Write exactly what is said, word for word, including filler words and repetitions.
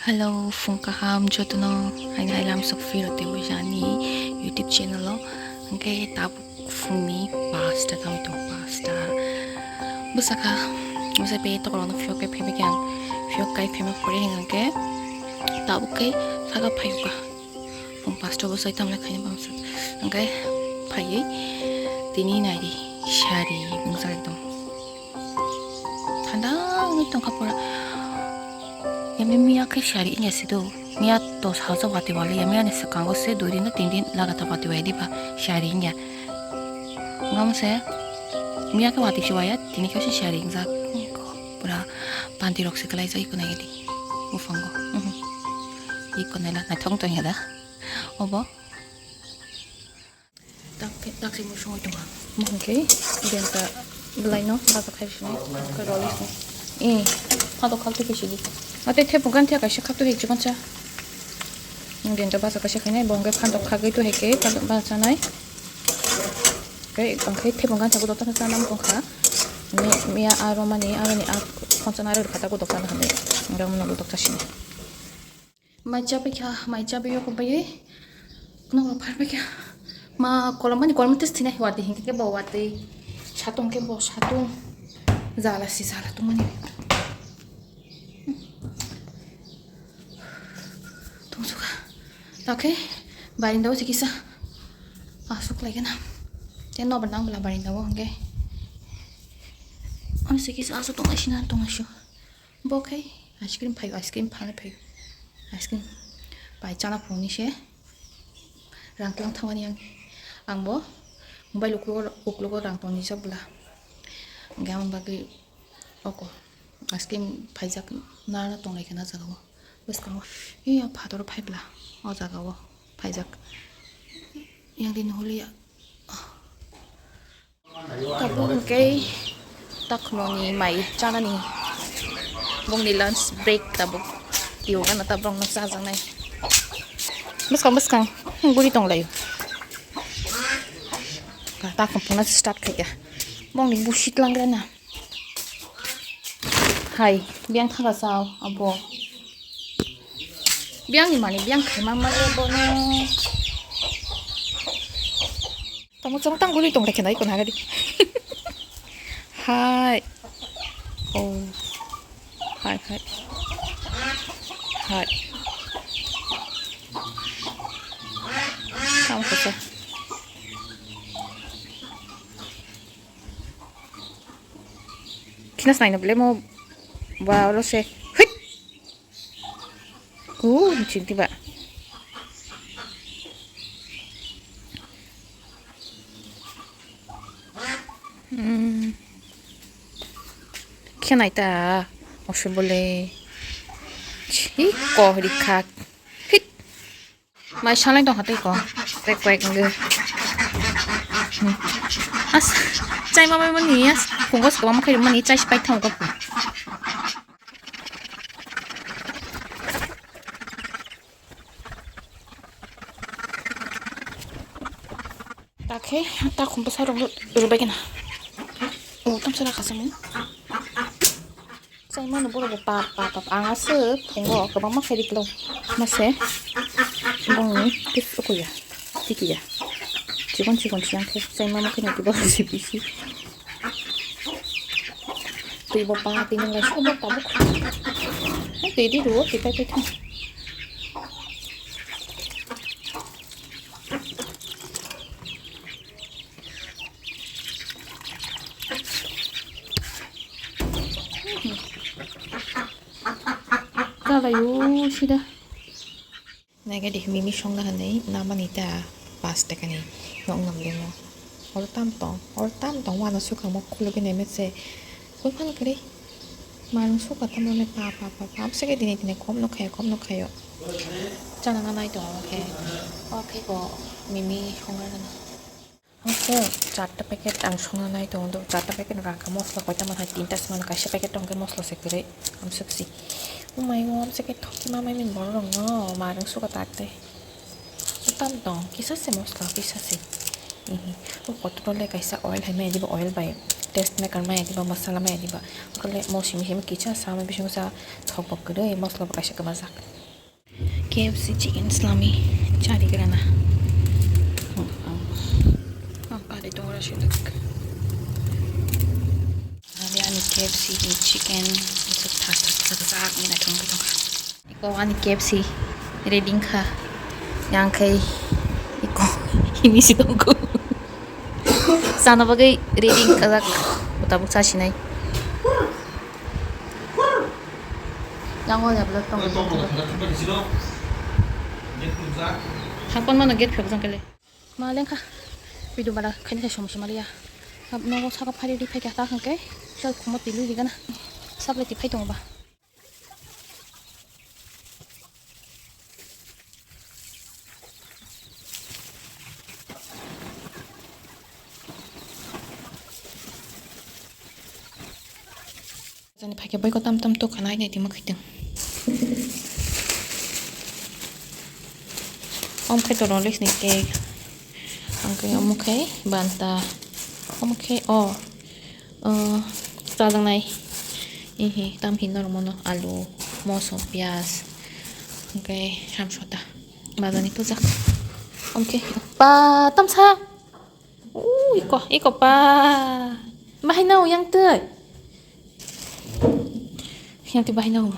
Hello, phung kaham jotono, haino hai lamsok phiro tei waisa ani YouTube channel o. Hwnkhe tabuk phungni pasta tamo tong pasta. Bwsakha, bwsa pe tokologno phiyok kai phaibai khe ang, phiyok kai phaima pore hwnkhe tabuk khe saka phaiyoka. Phung pasta bwsai tamle khaina bangsa. Hwnkhe phaiwi tini naidi sari wngjak ekdom. Thanda wngwi tongkha pura. Yamni miya khe sari wngya se do. Miya to salsa watwi wale ya. Miya ni swkango se dui din na tin din lagatar watwi waya diba sari wngya. Ngam se miya khe watwi se waya, tini khe se sari wngjak. Pura panti rok se kwlaijak iko naidi. Buphango. Mhm. Iko naila naithok tongya da. Obo. Tak, tak se musung itu mah. Mungkin denta belai no, tak tak sini, ke rolis no. Eh, pado khak tu kisi di. Ate thepung kan thia kaisa khak tu hek chikon cha. Denta basa kaisa khainai, bongke pado khak itu heke, pado basa nai. Ke bongke thepung kan chabu dokta sa nam kong kha. Ni, miya aro mani, aro ni a, khonsa na aro khata bu dokta na hande. Ngam no bu dokta sini. Mai chabai kha, mai chabai yoko bai. Nokno pharbai kha. Ma kolom mani kolom tes thina hiwati hingke ke bo wati. Satung ke bo satung. Jala si jala tung mani. Tung suka. Oke. Barinda o sikisa. Asuk lagi na. Te no benang bela barinda o hingke. Ani sikisa asuk tung asina tung asio. Bo khe ice cream phaio, ice cream phalnai phaio. Ice cream pai chana phunukni se rang twlang thangmani ang, ang bo mobile uklogo, uklogo rang tongni jak bwla. Hwnkhe aboni bagwi oko ice cream phaijak narwkna tonglai kha na jaga o. Bwskango, ee, phataro phai bwla o jaga o phaijak. Yang dini holi ya. Tabuk hwnkhe takhunoni mai chanani bongni lunch break tabuk. Tiyogana ta borokno chajaknai. Bwskang bwskang guri tonglaio. Takhum phunukna start khaikha. Bongni busi tlangrana. Hai, biyang thangka sao abo. Biyangni mani biyang khaima mani bono. Tamo chong tang guli tong rekhe nai kon hagadi. Hai. Oh. Hai, hai. Hai. Tamo kosa. Khinas naina bele mo ba oro se. Hit. Ku chinti ba. Hmm. Khenai ta oso bole. Chi ko ri kha. Hit. Mai salai tong kha tei ko. Kwek kwek nge. Hmm. As, chai ma mai mani as. Kungos ko ma khai mani chai spai thang ko. Takhe, takhum bwsa rok rwbai khe na. O, tamsa rakha samung. Chai mano borok bo pap, pap, pap. Ang aswk phungo kwbangma khairi kwlao. Mase, bongni kis ukuya, tikiya. Chikon, chikon siyang khe, chai mama khe nati borok si bisi. Twi bo pa, twi nang lai sobo tabuk. Twi di ro, twi pai pai thang. Kalayo sida. Naikhe dikhe mimi songna hinwi namani ta pash takani nok nam limo. Oro tam tong, oro tam tong, uano sukha mok khulugwi naimese. Buphang kwrwi. Manung sukha tamrokni pa, pa, pa, pa. Amswkhe dini, dini kom nukhayo, kom nukhayo. Chana nanai tongo khe. O khe bo mimi songna hinwi. Oke, charta packet ang songna nai tongo, charta packet rangkha mosla koita manthai, tinta se mano, kaisa packet tongkhe mosla se kwrwi, amswk si. Umai o amswk khe thokti ma mai mani borok rok no, marung suka tak tei. Tam tong, kisa se mosla, kisa se. Ihi, o kotor le kaisa oil hai mani, oil bai Taste maker maya diba, masala maya diba. Kale mo simi simi kicha sama bisingo sa sokbok kwrwi, mosla bo kaisa kwbajak. K F C chicken salami chari grana. Ang kari tongra sidak. Ani K F C ni chicken thak thak thak thak ni naithok tongkha. Iko ani K F C ready kha. Yang khai iko himi si tongkho. Sana bagwi ready kha jak. Tabuk sa sinai. Yang o ya blok tong. Hakon mano gate phek jang kele. Ma lengkha. Video bala khaini sai somsa maliya. Sab nogo saka phari di phai kha ta hangke. Sal khumot tilu di gana. Sab le ti phai tongo ba. Jani phaikhe boiko tam tam tok khana nai timo khaitung. Om khe to rolis ni cake. Ang khe omo khe banta. Omo khe o, o, chajaknai. Ihi tam hin norok mono alu, moso, piyaj. Hwnkhe hamsota. Bazani pujak. Omo khe pa tamsa. Uu, iko, iko pa. Bahai nao yang twi. Yang twi bahai nao.